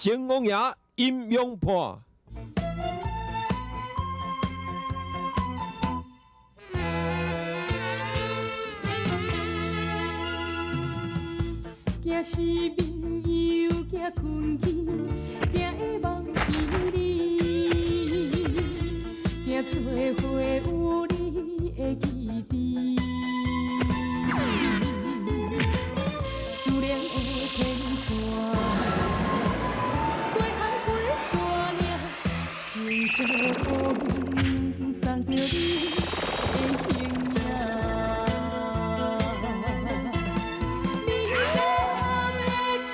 成王爷阴阳判。惊失眠又惊困去，惊会忘记你，惊做伙有你的记忆。思念的天线，过海过山岭，穿做风送著你的形影。你敢会像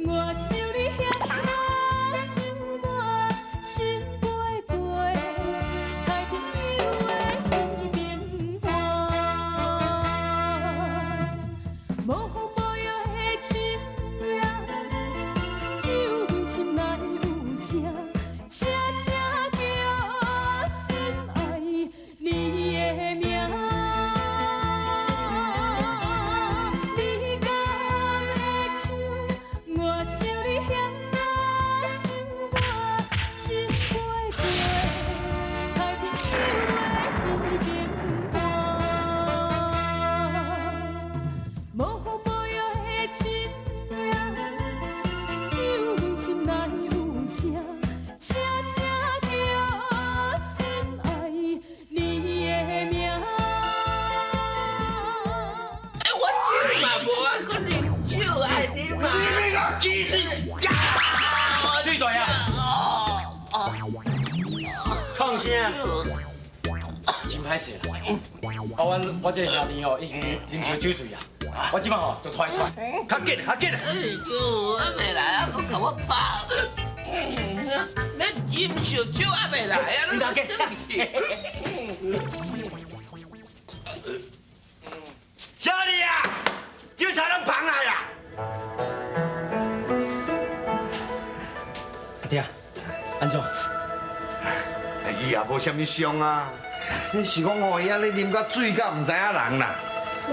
我想你遐想我，心飞过太平洋的彼边岸，无风无雨的深夜，只有阮心内有声，声声叫心爱你的名。你敢会像我想你遐想我，心飞过太平洋的彼边岸，无风无雨的深夜，只有阮心内有声，声声叫心爱你的名。哎，我酒嘛无爱，阁啉酒爱啉嘛。你欲共我气死！水大爷，创啥？真歹势啦！啊，阮我這个兄弟吼已經啉燒酒醉啊，我這擺吼就拖伊出來，較緊較緊。哎呦，還袂來啊，閣共我拍。你啉燒酒還袂來啊？你來緊。小李啊，酒菜攏捧來啊！阿爹，按怎？伊也無啥物傷啊，你是講吼，伊按呢啉甲醉甲毋知影人啦。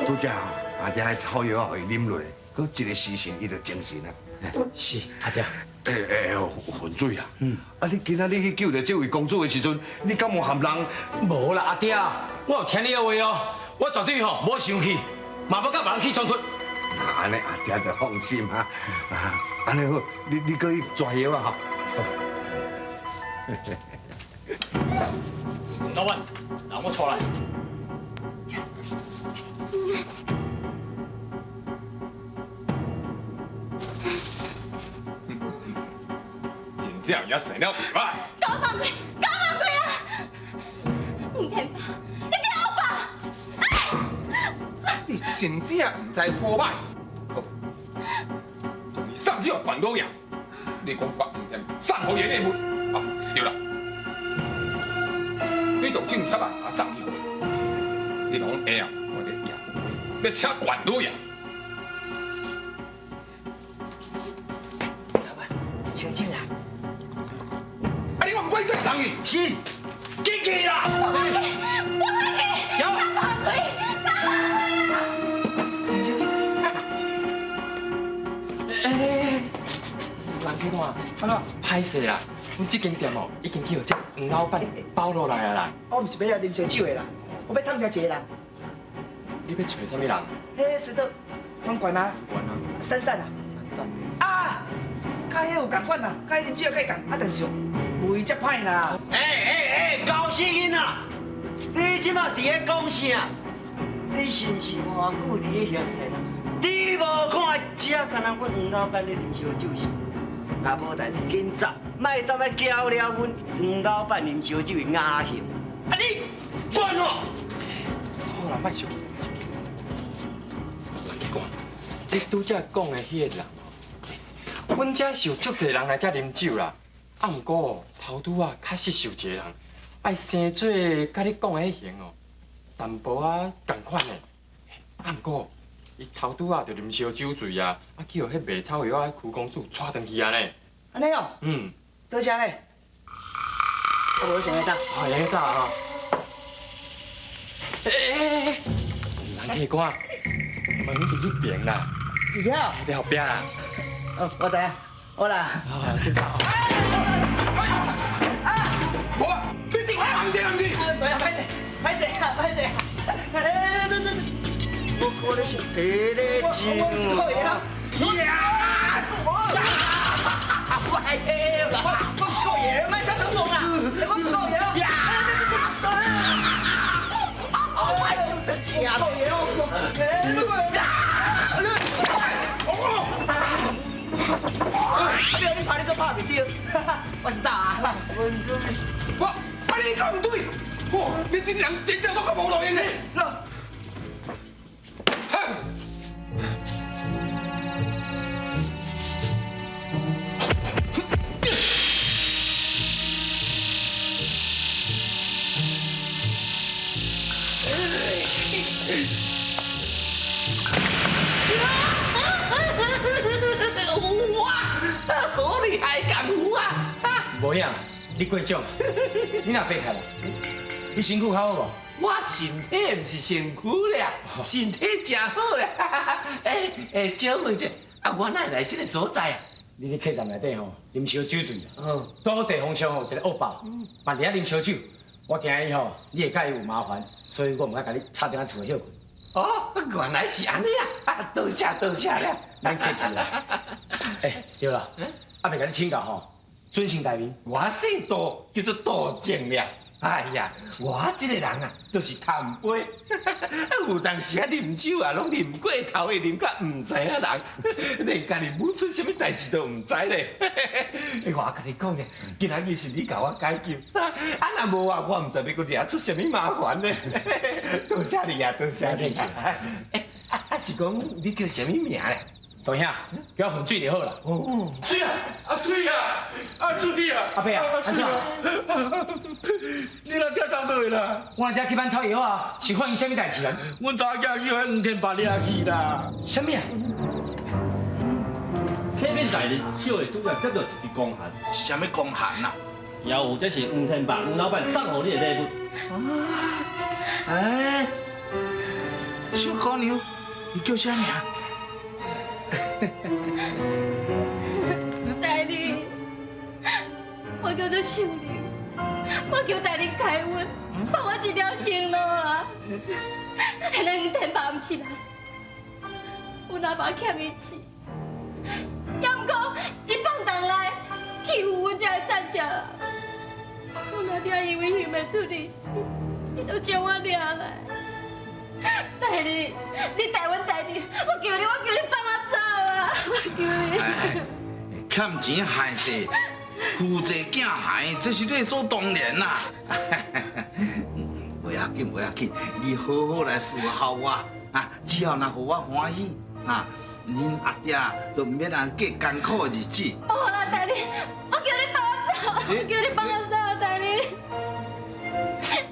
拄才吼，阿爹彼草藥予伊啉落，閣一个時辰伊就精神啊。是，阿爹。欸欸，雲水啊，啊你今仔日去救著這位公主的時陣，你敢有含人？無啦，阿爹，我有聽你的話哦，我絕對吼無生氣，嘛無佮別人起衝突。那按呢阿爹就放心啊。按呢好，你閣去抓藥啊吼。老闆，讓我出來。真正也生了袂歹。共我放開，共我放開啊！吳天霸，你這惡霸！你真正毋知好歹，好，將伊送去予關老爺。你講我吳天送予伊禮物啊？對啦，你就正帖啊，送去予伊。你講會啊，我咧贏，欲請關老爺。老闆，燒酒啦！啊！你我毋管你再送伊。是，緊去啦！我放開，我放開，共我放開！燒酒。欸，人客官，按怎？歹勢啦，阮這間店哦已經去予這黃老闆包落來啊啦。我毋是欲來啉燒酒的啦，我欲探聽一個人。你欲揣啥物人？彼石頭關關啊，關啊，珊珊啊，珊珊。啊，佮彼有仝款啦，佮啉酒佮伊仝，啊，但是哦，味才歹啦。欸欸欸，高世囡仔，你這馬佇咧講啥？你是毋是偌久佇咧嫌錢啊？你無看這敢若阮黃老闆咧啉燒酒是？若無代誌，緊走，莫踮咧攪了阮黃老闆啉燒酒的雅興。啊你，管我！好啦，莫生氣，莫生氣。人客官，你拄才講的彼個人哦，阮遮是有足濟人來遮啉酒啦。啊，毋過頭拄仔確實是有一個人，愛生做佮你講的彼型哦，淡薄仔仝款的。啊，毋過伊頭拄仔就啉燒酒醉啊，啊去予彼賣草藥仔的區公子帶轉去啊呢。按呢哦。嗯。多謝咧。我無先來走。哦，會使走啊。欸欸欸，人客官，門佇彼邊啦。佇遐。佇後壁啦。哦，我知影。好啦。无啊，你这款人这人是？对啊，歹势，歹势啊，歹势。来来来来来，我看你是提咧酒。我唔是故意啊。呀！我我唔是故意，莫抢冲动啦！我唔是故意啊！我就得我唔是故意哦！哎，你阿表，你拍你阁拍袂著，我是走啊！我，啊你讲毋对，哇，你这人真正都较无路用的。有啊，好厉害功夫啊！无影，你过奖，你若爬起来，你身躯较好无？我身体毋是身躯啦，身体真好啦。欸欸，请问一下，啊，我哪会来这个所在啊？你伫客栈内底吼，啉烧酒醉啦，拄好地方上吼有一个恶霸，嘛伫遐啉烧酒，我惊伊吼，你会佮伊有麻烦，所以我毋敢共你插踮仔厝歇睏。哦，原来是按呢啊！啊，多谢多谢啦，免客气啦。欸，对啦，啊，袂共你请教吼，尊姓大名？我姓杜，叫做杜正了。哎呀，我这个人啊，就是贪杯，有当时啊啉酒啊，拢啉过头的，啉到毋知影人，连家己母出啥物代志都毋知咧。我共你讲咧，今仔日是你共我解救，啊若无啊，我毋知欲阁惹出啥物麻烦咧。多谢你啊，多谢你。欸，啊是讲你叫啥物名咧？大兄，叫我混水就好啦。哦，水啊，阿水啊，阿水啊！阿伯啊，按怎？你若听走倒去啦？我若去挽草药啊，是发生啥物代志啊？阮查某囝去予黄天霸掠去啦。啥物啊？客面大人小下拄仔接到一支公函，是啥物公函啊？也有这是黄天霸黄老板送予你的礼物。啊！哎，小姑娘，你叫啥名？大人，我叫做秀玲，我求大人开恩，放我一条生路啊！彼个黄天霸毋是人，阮阿爸欠伊钱，也毋过伊放荡来欺负阮这个残疾人，阮阿爹因为还袂出利息，伊就将我掠来。大人，你代阮代志，我求你，我求你放我走啊！我求你。欠钱害债，负债囝害，这是理所当然啦。不要紧，不要紧，你好好来伺候我啊！只要若予我欢喜啊，恁阿爹就毋免按过艰苦的日子。无啦，大人，我叫你放我走，我叫你放我走，大人。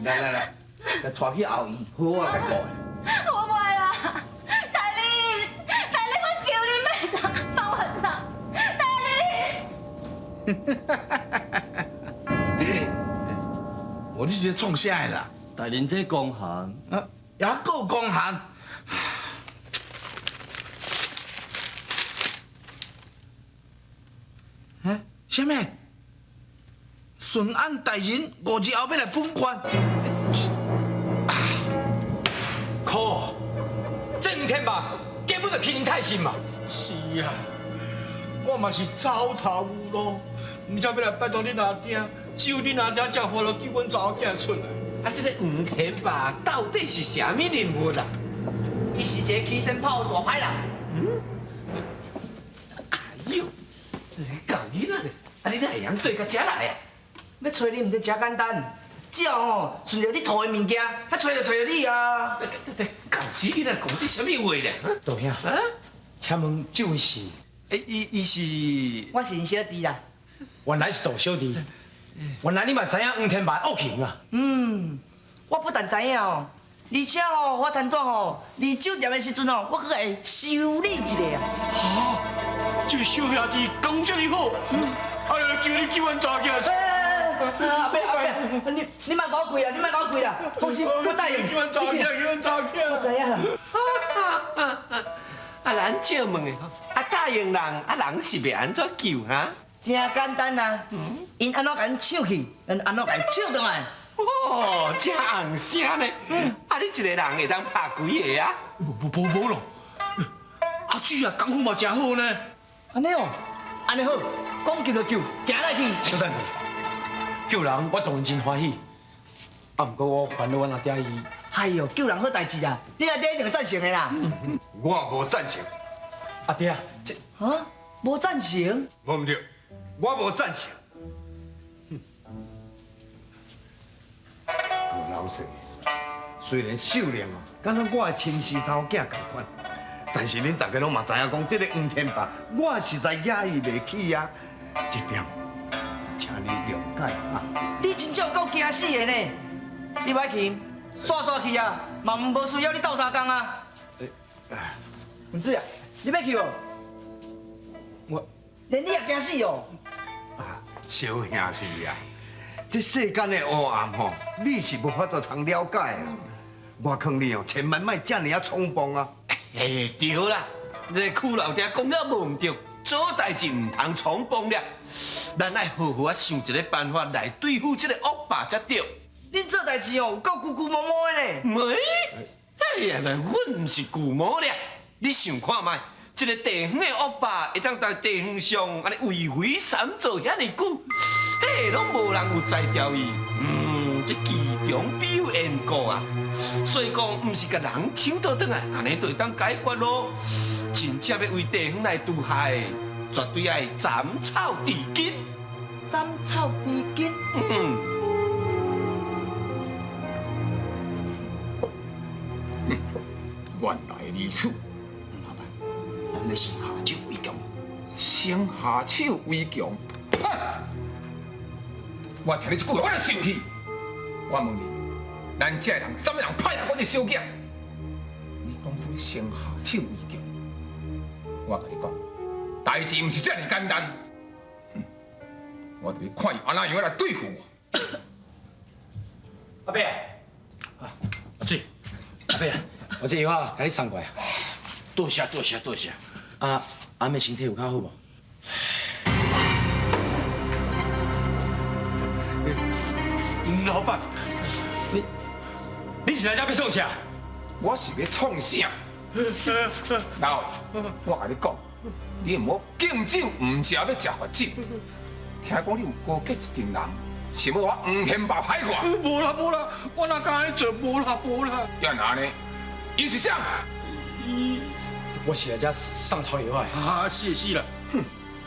来来来，来带去后院，好好共顾。我袂啦，大人，大人，我求你莫走，放我走，大人。我你是咧创啥的啦？大人这公函，啊，也阁有公函。啊，啥物？顺安大人5日后欲来本县。可恶！这黄天霸根本就欺人太甚嘛！是啊，我嘛是走投无路，毋才欲来拜托恁阿爹，只有恁阿爹才有法度救阮查某囝出来。啊，这个黄天霸到底是啥物人物啊？伊是一个起身炮大歹人。嗯？哎呦，搞你那咧，啊你哪会晓对到遮来啊？欲揣你毋知诚简单，只要吼顺著你吐的物件，啊揣就揣著你啊。对对对，搞死你啦！讲这啥物话咧？大兄，啊？请问这位是？欸，伊是？我是𪜶小弟啦。原来是杜小弟，原来你嘛知影黄天霸恶行啊？嗯，我不但知影哦，而且哦，我摊单哦，离酒店的时阵哦，我阁会修理一下啊。哈，这个小兄弟讲这么好，哎呀，求你救阮查某囝。阿伯阿伯，你莫共我跪啦，你莫共我跪啦，放心，我答应。救阮查某囝，救阮查某囝。我知影啦。啊，咱借问的吼，啊，大答應人，啊人是欲按怎救哈？真簡單啦，𪜶按怎共阮搶去，咱按怎共搶轉來。哦，這紅聲呢？啊，你一个人會當拍幾个啊？無無無咯，阿水啊，功夫嘛誠好呢。按呢哦，按呢好，講救就救，行來去。小等下，救人我當然真歡喜，啊，毋過我煩惱阮阿爹伊。哎喲，救人好代誌啊，你阿爹一定會贊成的啦。我無贊成。阿爹啊，這啊，無贊成？無毋對，我無贊成。老實，雖然秀玲哦，敢若我的親生查某囝仝款，但是恁大家攏嘛知影講，這個黃天霸，我實在惹伊袂起啊，這點，請你諒解啊。你真正有夠驚死的呢！你莫去，煞煞去啊，嘛無需要你鬥相共啊。文水啊，你欲去無？我連你也驚死哦！小兄弟啊，這世間的黑暗吼，你是無法度通了解的。我勸你哦，千萬莫這爾仔衝動啊！嘿，對啦，這屈老爹講了無毋對，做代誌毋通衝動了。咱愛好好仔想一个辦法來對付這个惡霸才對。恁做代誌哦，有夠龜龜毛毛的呢。喂，哎呀，阮毋是龜毛咧，你想看覓？這个地方的惡霸會當佇地方上按呢為非三做遐爾久，嘿，攏無人有才調伊。嗯，這其中必有緣故啊。所以講，毋是共人搶倒轉來，按呢就會當解決囉。真正欲為地方來除害，絕對愛斬草除根。斬草除根。嗯。原來如此。老闆，咱欲先下手為強。先下手為強。我聽你這句話，我就生氣。我問你，咱這人啥物人歹下我這小囝？你講啥物先下手為強？我共你講，代誌毋是這爾簡單。我就欲看伊按怎樣來對付我。阿伯啊，阿水，阿伯啊，我這藥仔共你送過來。多謝多謝多謝。啊，阿妹身體有較好無？老闆，你是來這欲創啥？我是欲創啥？老，我共你講，你毋好敬酒毋食欲食罰酒。聽講你有勾結一陣人，想欲予我黃天霸歹看？無啦無啦，我哪敢按呢做？無啦無啦。猶按呢？伊是啥？我是來這送草藥的。啊，是是啦。哼，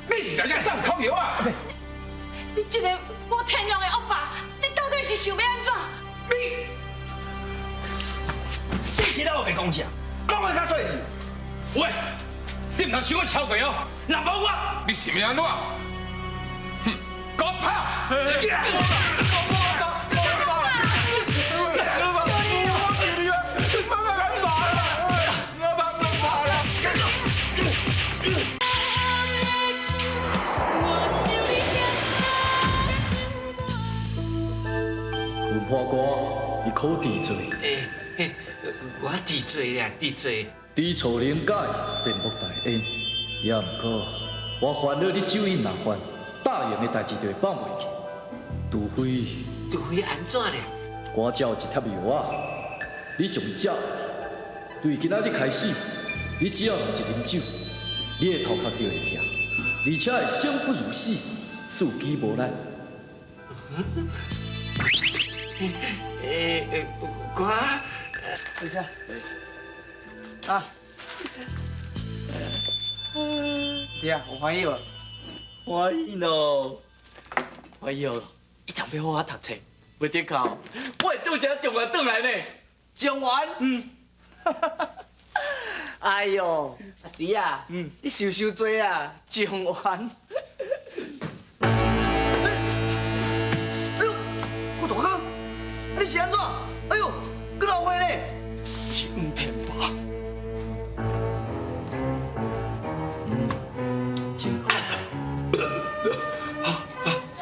你是來這送草藥啊？你這個無天良的惡霸，你到底是想欲按怎？你，你是咧烏白講啥？講得較細膩。喂，你毋通傷我超過哦！若無我，你想欲按怎？哼，給我拍！有破官，伊可治罪。欸，我治罪啦，治罪。知錯能改，善莫大焉。也毋過，我煩惱你酒癮若犯，答應的代誌就會放袂去。除非，除非按怎咧？我這有一帖藥仔，你將伊食。對今仔日開始，你只要一啉酒，你的頭殼就會痛，而且會生不如死，四肢無力。欸，我，等一下，啊，爹啊，有歡喜無？歡喜咯，歡喜哦！伊準備好好讀冊，袂得哭，我會拄才狀元轉來呢。狀元？嗯。哎喲，阿弟啊，你想傷濟啊，狀元。哎喲，郭大哥，你是按怎？哎喲，閣流血咧！是黃天霸。真好。啊，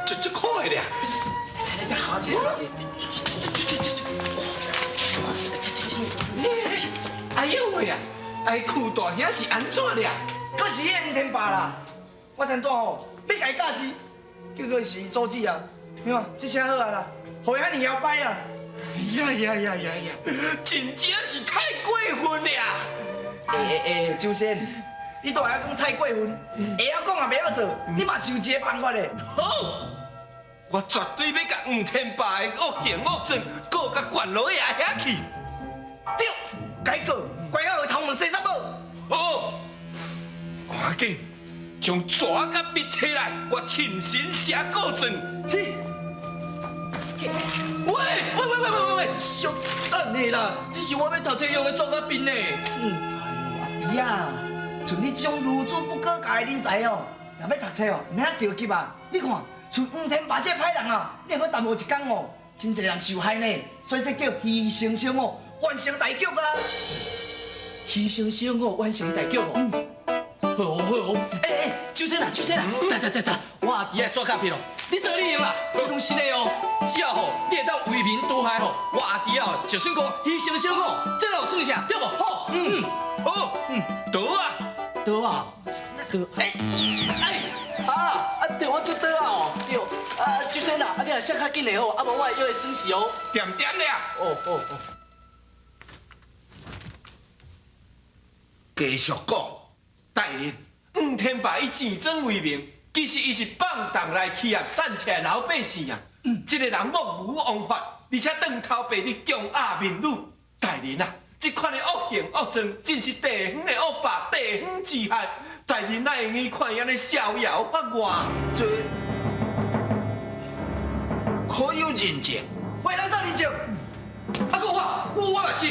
這苦的咧。來，來，這下一個，下一個。哎呦喂啊！哎，屈大兄是按怎咧？阁是彼个黄天霸啦。我前拄吼欲共伊教死，结果是伊阻止啊。你看这下好啊啦，予伊遐尔摇摆啊。呀呀呀呀呀！真正是太过分了！欸欸欸，周先，你都会晓讲太过分，会晓讲也袂晓做，你嘛是有一个办法的。好，我绝对欲共黄天霸的恶行恶状告到关老爷遐去。对，该告，关到头毛洗衫帽。好，赶紧将纸佮笔提来，我亲身写告状。是。喂喂喂喂喂喂喂，小等下啦，这是我欲读册用的纸佮笔呢。阿弟啊，像你这种如此不可教的人才哦，若欲读册哦，毋免著急啊。你看，像黄天霸这个歹人啊，你若阁耽误一工哦，真济人受害呢。所以这叫牺牲小我，完成大局啊。牺牲小我，完成大局哦。好好好，欸欸，周先啊，周先啊，等等等等，我阿弟的纸佮笔哦，你做你用啦，这拢新的哦，只要吼你会当为民除害吼，我阿弟哦就算讲牺牲小我，这就算啥，对无？好，嗯，好，嗯，倒啊，倒啊，倒，欸哎，啊啊，对我做倒啊哦，对，啊，周先啊，啊你若写较紧的好，啊无我会约会损失哦。点点咧。哦哦哦。继续讲，大人，黄天霸以钱庄为名，其实伊是放荡来欺压散赤的老百姓啊！这个人目无王法，而且当头白日强压民女。大人啊，这款的恶行恶状，真是地方的恶霸，地方之害。大人哪会用看伊按呢逍遥法外？这可有认证？我会当做认证。啊，阁我，我嘛是。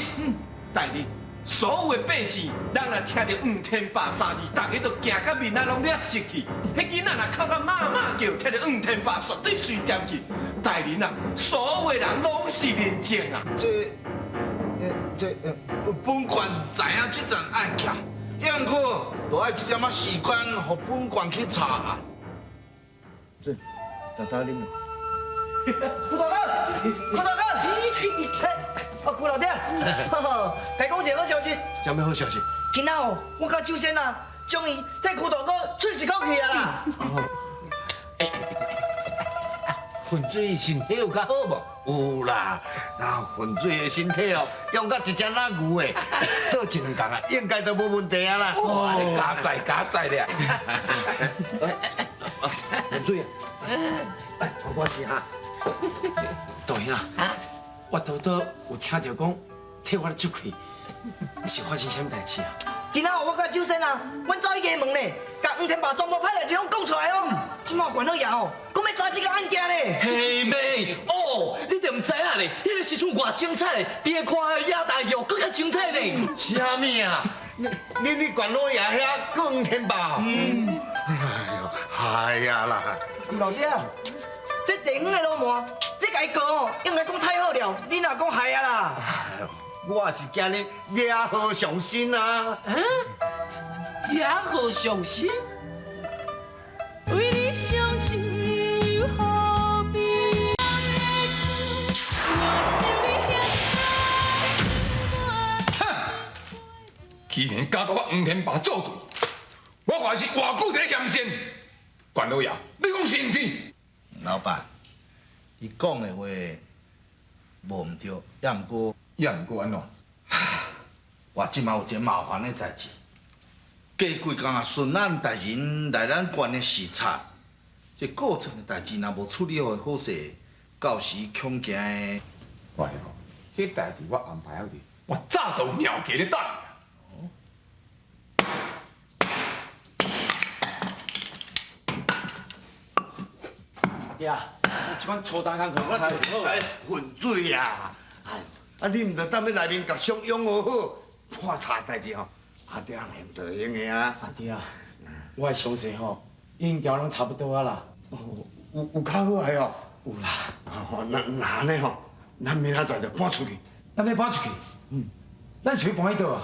大人。所有的百姓，人若听著黄天霸三字，大家都惊甲面仔拢裂色去。彼囡仔若哭甲妈妈叫，听著黄天霸绝对随掂去。大人啊，所有的人拢是认证啊。这本官知影这阵爱徛，抑毋过都爱一点仔时间，予本官去查案。这，大大啉。郭大哥，郭大哥，嘿，哦，郭老爹，共讲一个好消息。啥物好消息？今仔哦，我佮周先啊，终于替郭大哥出一口气啊啦。哦。混水身体有较好无？有啦，那混水的身体哦，用甲一只老牛的，倒一两工啊，应该都无问题啊啦。哦，加载加载咧。混水啊，哎，我是哈。大兄，我拄拄有听著讲替我出气，是发生啥物代志啊？今仔我佮周先啊，阮走去衙门呢，共黄天霸全部歹代志拢讲出来哦。这马关老爷哦，讲欲查这个案件呢。嘿妹，哦，你著毋知影咧，彼个时阵偌精彩，比看的野大戏阁较精彩呢。啥物啊？你你关老爷遐告黄天霸？嗯。哎呦，哎呀啦！老爹。这地方的老蛮，这共伊告哦，应该讲太好了。你若讲害啊啦？我是惊你惹祸上身啊！惹祸上身？为你伤心又何必？哼！既然敢佮我黄天霸作对，我看是偌久伫咧嫌线。关老爷，你讲是毋是？老板，伊讲的话无毋对，抑毋过，抑毋过按怎？我这马有一个麻烦的代志。过几工啊，巡按大人来咱县的视察，这告状的代志若无处理好好势，到时恐惊会。我讲，这代志我安排好伫，我早就有妙计咧等。爹啊，这款粗重工课我做好。哎，混水啊！哎，啊你毋著踮咧内面共伤养好好，破查代志吼，阿爹来毋就会用的啊。阿爹啊，我的伤势吼，已经调拢差不多啊啦。哦，有较好啊哟。有啦。哦，那那按呢吼，咱明仔载就搬出去。咱欲搬出去？嗯。咱是欲搬去佗啊？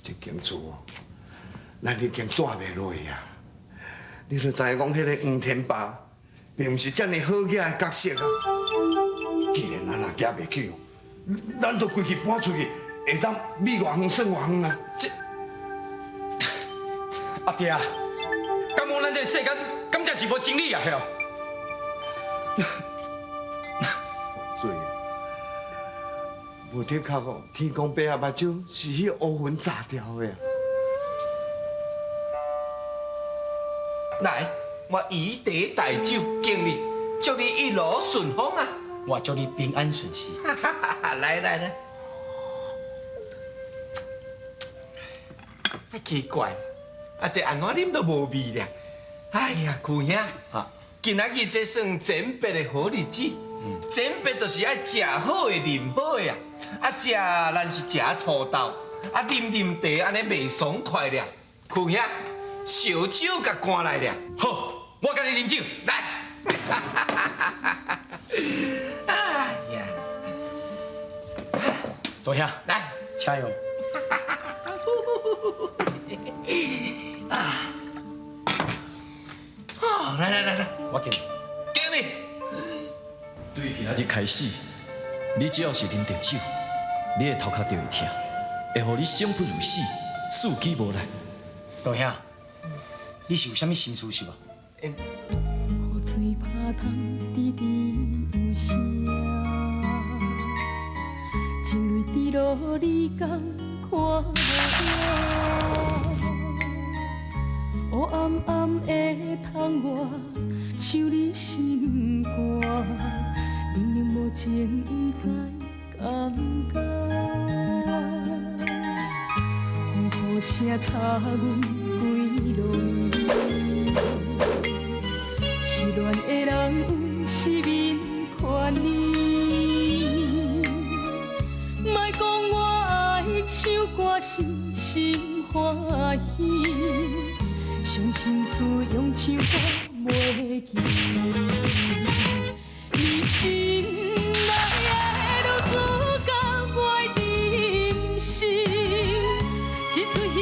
这间厝，咱已经住袂落啊。你就知影讲，彼个黄天霸并毋是遮尔好额的角色啊。既然咱也行袂去，咱就规气搬出去，会当比偌远算偌远啊。这阿弟啊，敢講咱這個世間，敢真是無真理啊？嘿哦！水啊！無的確哦，天公伯仔目睭是彼烏雲炸掉的。來，我以茶代酒敬你，祝你一路順風啊！我祝你平安順遂。來來來，啊奇怪，啊這按怎啉都無味咧。哎呀，舅兄，啊，今仔日這算餞別的好日子。餞別就是愛食好的、啉好的啊！啊，食咱是食土豆，啊啉啉茶，按呢袂爽快咧。舅兄，燒酒共乾來咧。好，我共你啉酒。來。哎呀，大兄，來，請用。啊，哦，來來來來，我敬你，敬你。對今仔日開始，你只要是啉著酒，你的頭殼就會疼，會予你生不如死，四肢無力。大兄，你是有啥物心事是無？雨水拍窗，滴滴有聲，情淚滴落，你敢看無我？烏暗暗的窗外，像你心肝，冷冷無情，不知甘不甘。风雨声插阮规路暝，失恋的人有失眠权利。莫讲我爱唱歌是心欢喜，伤心事用唱歌袂记。你心内的女子甲我的真心，这出戏